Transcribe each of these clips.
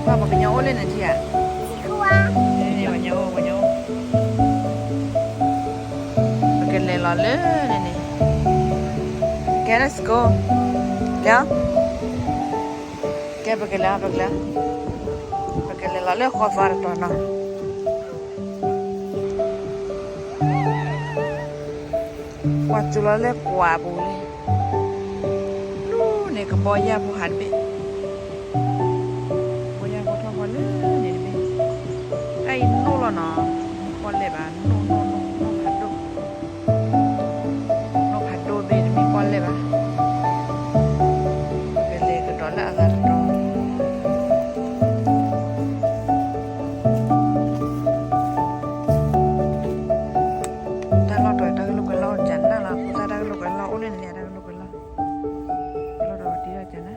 ပှၤကညီအိၣ်လၢန့ၣ်ထံဧါ, ပှၤကညီအိၣ်, ပှၤကညီအိၣ်, ပကလဲၤလီၤလၢန့ၣ်န့ၣ်, ကဲ let's go, လဲၤ, ကဲ ပကလဲၤ, ပကလဲၤ, ပကလဲၤလီၤလၢဃီသွါတတီၤနီၤ. ကွၢ်ကၠိလီၤလၢကွၢ်ပူၤလံ, လၢန့ၣ်ကဘီယၢ်ဖိဟးတဘ့ၣ်, ကဘီယၢ်ဖိထီၣ်ဃီလၢန့ၣ်တဘ့ၣ်, တၢ်အံၤနိၣ်လီၤနီၤ, မ့ၢ်ပီၣ်လဲၣ်ဘၣ်, နိၣ်နိၣ်နိၣ် နိၣ်ဖးဒိၣ်, နိၣ်ဖးဒိၣ်ဘ့ၣ်တမ့ၢ်ပီၣ်လဲၣ်ဘၣ်, ကလဲၤကဒီးလၢအဂၤတတီၤ တၢ်လီၢ်တတီၤ တၢ်ကလိာ်ကွဲလီၢ်အိၣ်ကနၣ်လီၤ, အဃိသတးတၢ်ကလိာ်ကွဲလီၢ်အိၣ်လၢန့ၣ် တၢ်ကလိာ်ကွဲလီၢ်, လီၢ်တတီၤတံၢ်လီၢ်ကနၣ်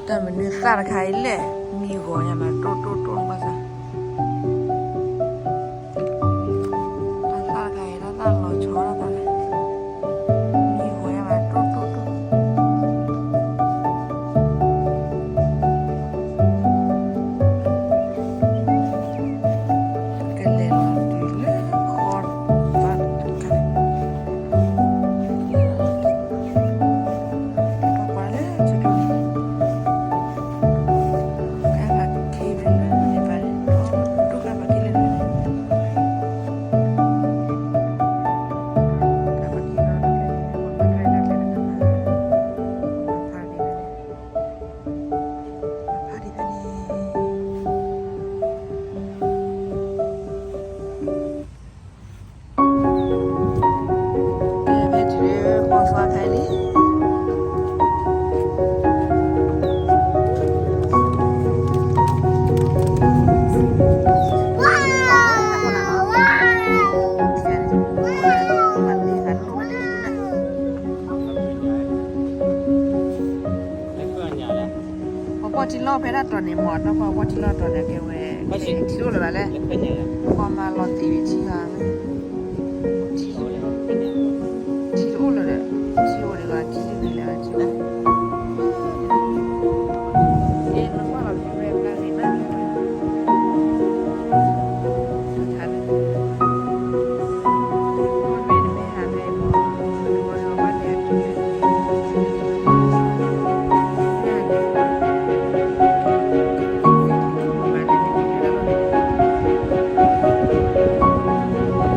တၢ်မနုၤသၣ်တခါအံၤလဲၣ်, မံဂီၤညါမး တိၢ်တိၢ်တိၢ်လီၤဘၣ်ဆၣ်, တၢ်သၣ်တခါအံၤ တၢ်သၣ်လီၤဆီတၢ်သၣ်လဲၣ်, မံဂီၤညါမး တိၢ်တိၢ်တိၢ် ကလဲၤလီၤတုၤလၢဃီဘၣ်တခါန့ၣ်, ပကွၢ်လၢဆူဒိၣ်န့ၣ်, ကဲဘၣ်က့ၤလၢန့ၣ်ဘၣ်န့ၣ်, ဒိၣ်ကဲဘၣ်က့ၤလၢန့ၣ်, ကဲဘၣ်က့ၤလၢန့ၣ်, ပှၤမၤတၢ်ဒၣ်လဲာ်တခါမး, ဖးဒံးဖဲန့ၣ် ဖးဒံးဖဲန့ၣ် ကဲ ဖဲတုၤလၢဃီသွါခါအံၤလံ, ပှၤပှၢ်ထံလီၢ်ဖဲဒၣ်တီၤန့ၣ်မး တၢ်ပှၢ်ပှၢ်ထံလီၢ်တီၤန့ၣ် ကဲဝဲ ထံတအိၣ်လၢၤဘၣ်လဲၣ်, ပှၤမၤလီၤသံးဝံၤထံလီၤ, ထံတအိၣ်လၢၤဒီး ထံအိၣ်ဒံးဘၣ် ထံတဂ့ၤလၢၤဘၣ် ထံတဂ့ၤလၢၤဘၣ် ထံလီၤ.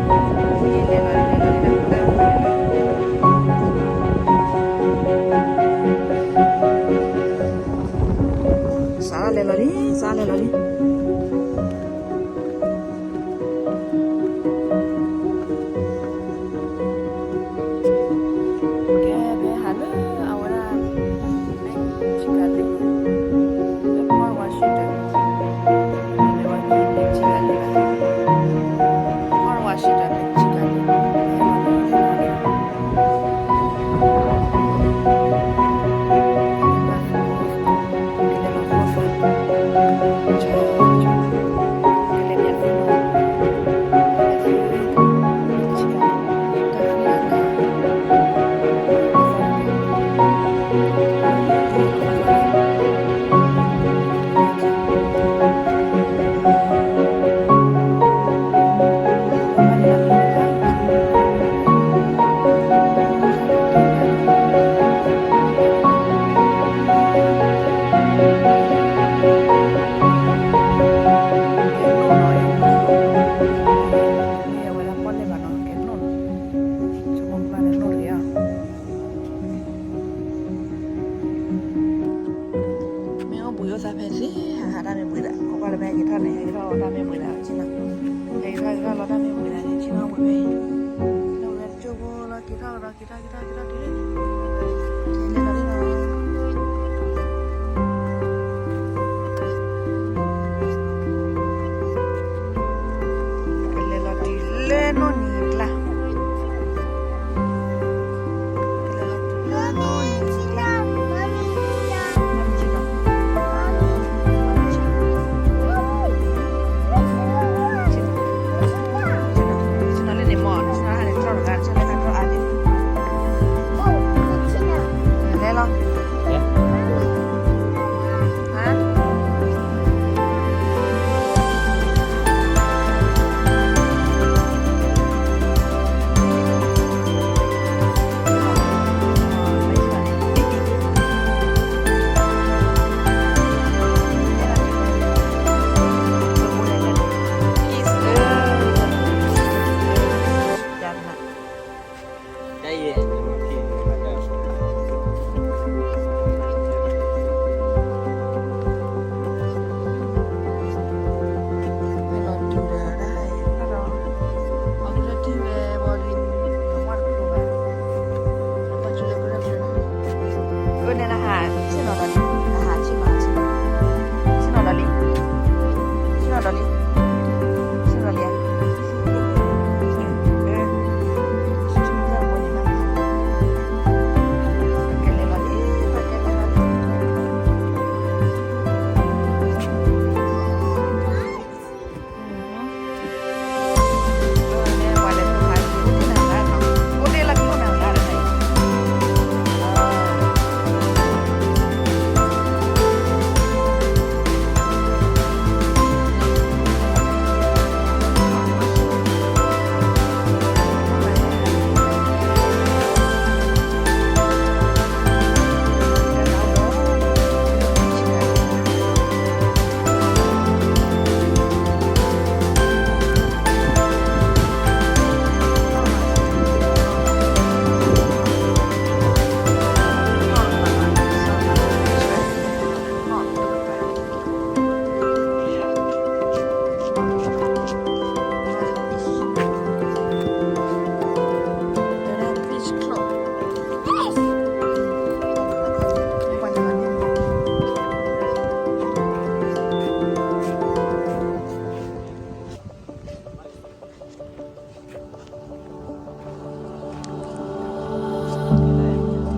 အၢ န့ၣ် နဟးဆ့ၣ်နီၤဒီးလံ, နဟးဆ့ၣ်နီၤ, ဆ့ၣ်နီၤဒီးလံ, ဆ့ၣ်နီၤဒီးလံ, ဆ့ၣ်နီၤဒီးလံ, ကလဲၤလီၤလံ, ကလဲၤလီၤလံ.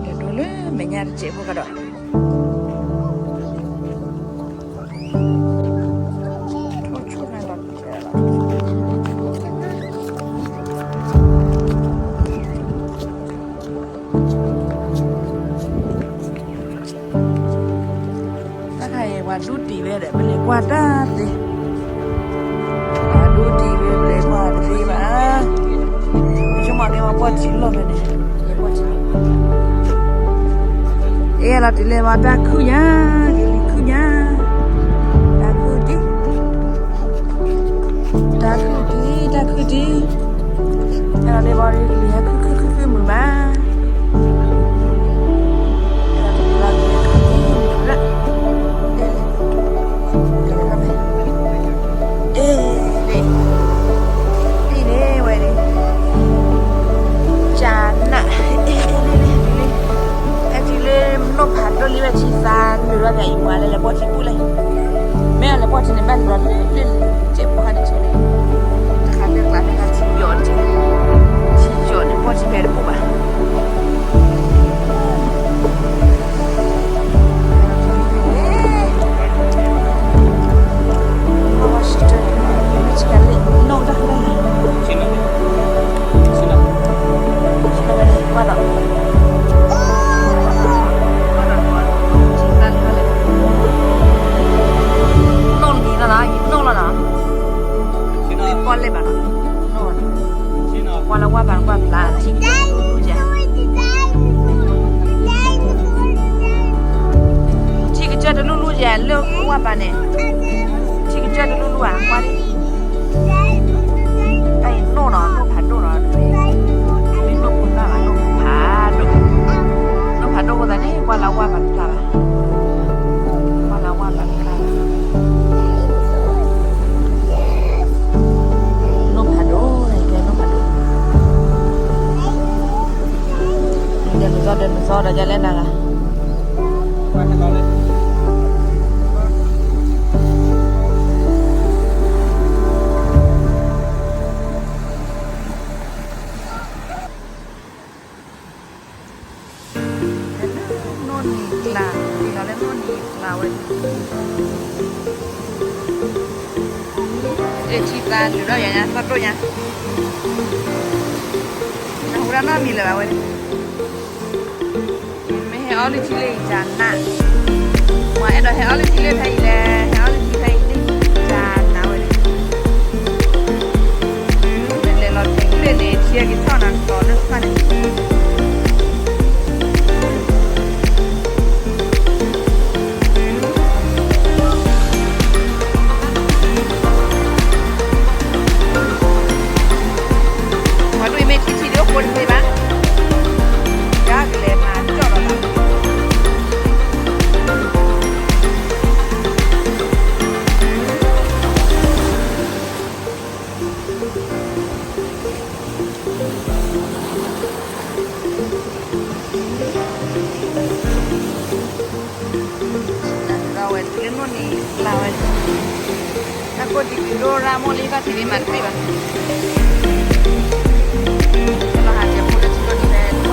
ကဒိလၢမဲာ်ညါတစဲးဖိကဒီး, တၢ်ခါအံၤ ပှၤဒူတံၢ်ဝဲဒီး ပလဲၤကွၢ်တၢ်သ့, ပှၤဒူတံၢ်ဝဲ ပလဲၤကွၢ်တသ့ဘၣ်, ဆိကမိၣ်ကဲမၤပီၢ်ထံလီၢ်ဖဲန့ၣ်, လဲၤပီၢ်ထံ, အဲၣ်လီၤတုၤလဲၤဘၣ်တၢ်ခုၣ်ညါ, ကလံၤခုၣ်ညါ, တၢ်ခုၣ်ဒံး တၢ်ခုၣ်ဒံး တၢ်ခုၣ်ဒံး, အဲၣ်လီၤဒ့ဘီဒ့ကလံၤဟဲခုၣ်ခုၣ်ခုၣ်ခုၣ်မုာ်မး, အ့ၣ် လံန့ၣ်ဝဲန့ၣ်, ကနၣ်, အဲၣ်တုၤလၢမနိၣ်ဖးဒိၣ်လံဝဲဆံသးနုာ်လီၤန့ၣ် အံၤမၤလဲၣ်လဲၤပီၢ်ထံပူၤလဲၣ်, မ့ၢ်အလဲၤပီၢ်ထံန့ၣ် ဘၣ်လီၤလၢလၢလၢ စဲးဖိခါန့ၣ်ဆိန့ၣ်, တခါလၢကျါလၢကျါထံယီၤတက့ၢ်, ထံယီၤန့ၣ်ပီၢ်ထံဖဲတဘိဘၣ်. နီၣ်လံနီၤနီၤ ယနီၣ်လီၤနီၤ, ပီၣ်လဲၣ်ဘၣ်နီၤ, ကွၢ်လၢဝါပၢ်ကွၢ်ဖျါ ထံကစၢၢ်တလူၢ်လူၢ်ယဲၢ် လၢဝါပၢ်န့ၣ်, ထံကစၢၢ်တလူၢ်လူၢ်ဧါ ကွၢ်ဒံး, တၢ်အံၤနီၣ်နီၤ နီၣ်ဖးဒိၣ်နီၤ, မ့ၢ်နီၣ်ဖိသၣ်ဘၣ် နီၣ်ဖးဒိၣ်, နီၣ်ဖးဒိၣ်အဃိသတးန့ၣ် ကွၢ်လၢဝါပၢ်တဖျါဘၣ်, ကွၢ်လၢဝါပၢ်တဖျါဘၣ်, နီၣ်ဖးဒိၣ် နီၣ်ဖးဒိၣ်, ဒဲးမုၢ်စီၤ ဒဲးမုၢ်စီၤဒီး ယလဲၤနၤဂၤ နီၣ်နံၤကျါ, ဒ်သိးလၢနီၣ်နံၤကျါဝဲ, ထံသးနုာ်ဒီးယၤညါ သီၣ်ဒိၣ်ညါ, နဟူဒၣ်နီတမံၤလၢၤဘၣ်ဝဲ, မ့ၢ်ဟဲအီလုၢ်ထံလၢယကနၣ်, မ့ၢ်အဲၣ်ဒိးဟဲအီလုၢ်ထံလၢဖဲအံၤလဲၣ်, ဟဲအီလုၢ်ထံဖဲအံၤလၢယကနၣ်ဝဲန့ၣ်, လဲၤလီၤတုၤလၢန့ၣ် ထံကထီၣ်နၤကတီၤလၢခီၣ်န့ၣ် ပှၤဒိၣ်အံၤမ့ၢ်ထံထံဒ်အိၣ်ဃိတသ့ဘၣ်, လၢနိၣ်န့ၣ်ကျါဝဲ, တၢ်ကိၢ်ဒံးကဒိၣ်ရၣ်မိၢ်လံ ဘၣ်ထံးလံမၤတသ့ဘၣ်, လီၤဟးကဲဖိလၢထံနိၣ်န့ၣ်လဲၤဝဲ,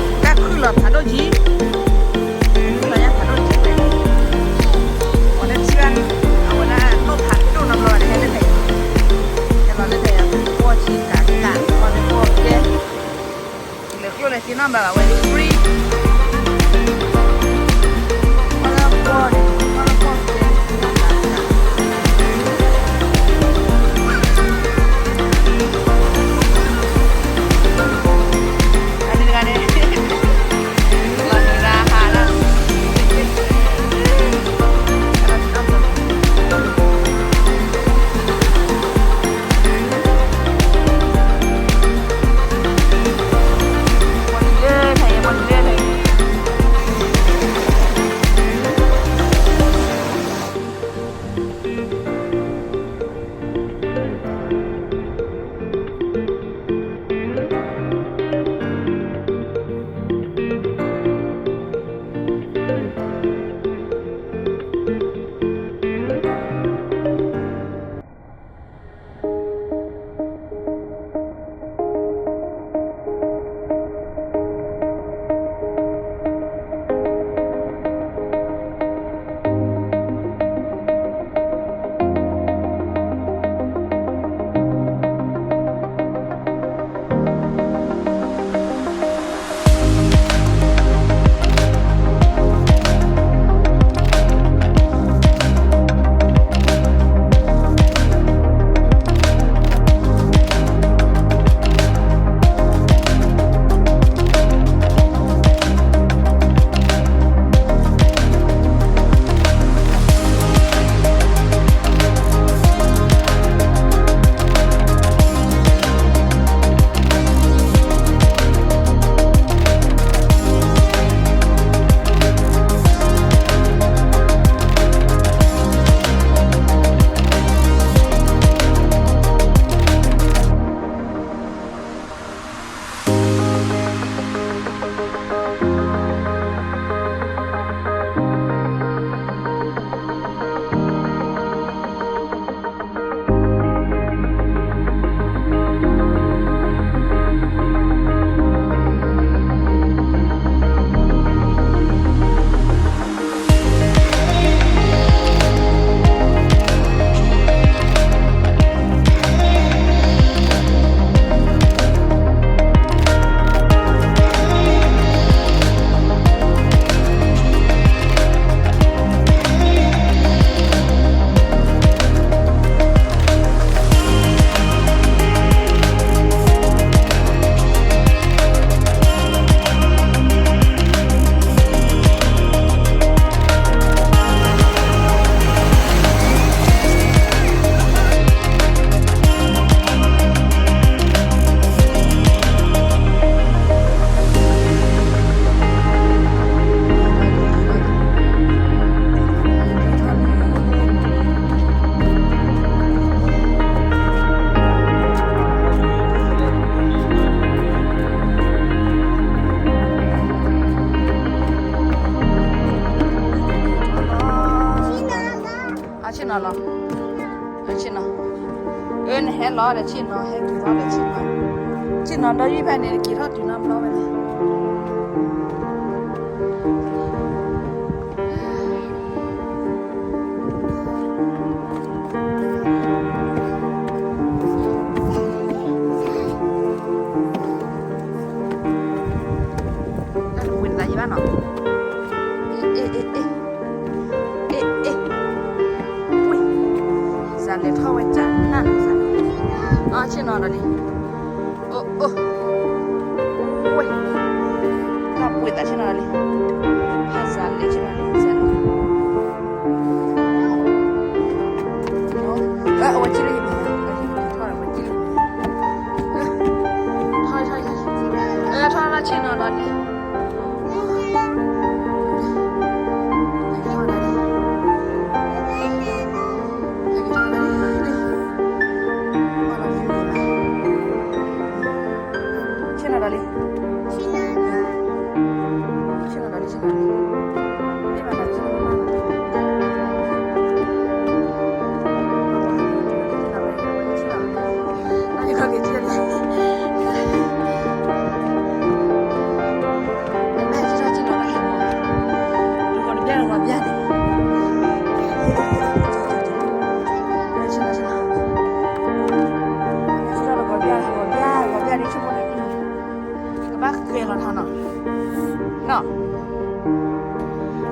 တၢ်ခုၣ်လီၤဖးဒိၣ်ကံ, ခုၣ်လီၤညါဖးဒိၣ်ကံဝဲ, ပှၤလၢထံၣ်ဘၣ်န့ၣ်, အဝဲဒၣ်နိၣ်ဖးဒိၣ်နီတဘျီဘၣ်န့ၣ် ဟဲလၢဖဲအံၤ, ဟဲလီၤလၢဖဲအံၤ ပှီၢ်ဆံကးကး ပှီၢ်လၢပှီၢ်ကဲ လဲၤကျိၣ်လဲၤစ့နီတဘျီဘၣ်ဝဲ free, ပှီၢ်လၢပှီၢ်န့ၣ် ပှီၢ်လၢပှီၢ်ကဲ အန့ၣ်တဂၤန့ၣ် လီၤနံၤရၣ်ဟးလီၤ အဆ့ၣ်နီၤလီၤ, အဆ့ၣ်နီၤ, အၢ နဟဲလီၤဒီးဆ့ၣ်နီၤ ဟဲက့ၤထီၣ်ဒီးဆ့ၣ်နီၤ, ဆ့ၣ်နီၤဒီးယုၢ်ဖဲန့ၣ် က့ၤထီၣ်တုၤနီတဘျီဝဲန့ၣ် တၢ်တပှ့ၤနသးယံၤဘၣ်နီၤ, အ့ အ့ အ့ အ့ အ့ အ့ ဝ့ၢ်, စးလဲၤထီၣ်ဝဲကနၣ်န့ၣ်စး, အဆ့ၣ်နီၤဒီးလံ, အိၣ် အိၣ် ဝ့ၢ်, တၢ်ပှ့ၤသးဆ့ၣ်နီၤဒီးလံ, ဖးစးလဲၤဆ့ၣ်နီၤလံ စးလဲၤ အဝဲကံၣ်လၢယမဲာ်ညါ, ထီၣ်ဝဲကံၣ်လၢယမဲာ်ညါ, ထီၣ် ထီၣ် ထီၣ် ဆ့ၣ်နီၤဒီးလံ, ထီၣ်ဝဲဒၣ်လံ, ထီၣ်ဝဲဒၣ်လံ, ဆ့ၣ်နီၤဒီးလံ, ဆ့ၣ်နီၤဒီးလံ, ဆ့ၣ်နီၤဒီးလံ, မ့ၢ်ဘၣ်ဒီးဆ့ၣ်နီၤဒီးလံ, လီၤထီနီၤ, နီၤ,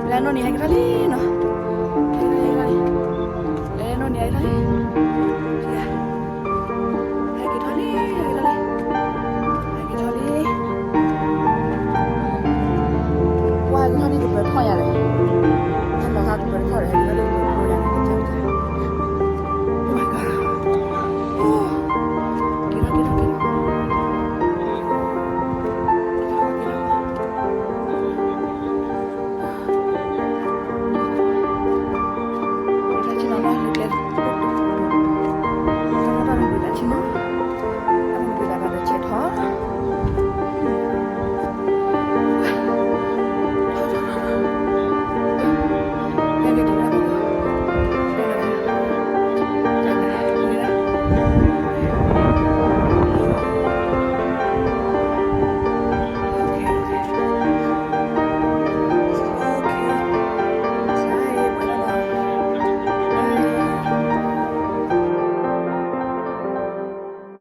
လၢနီၢ်န့ၣ်ဟဲက့ၤထီၣ်လံနီၤ.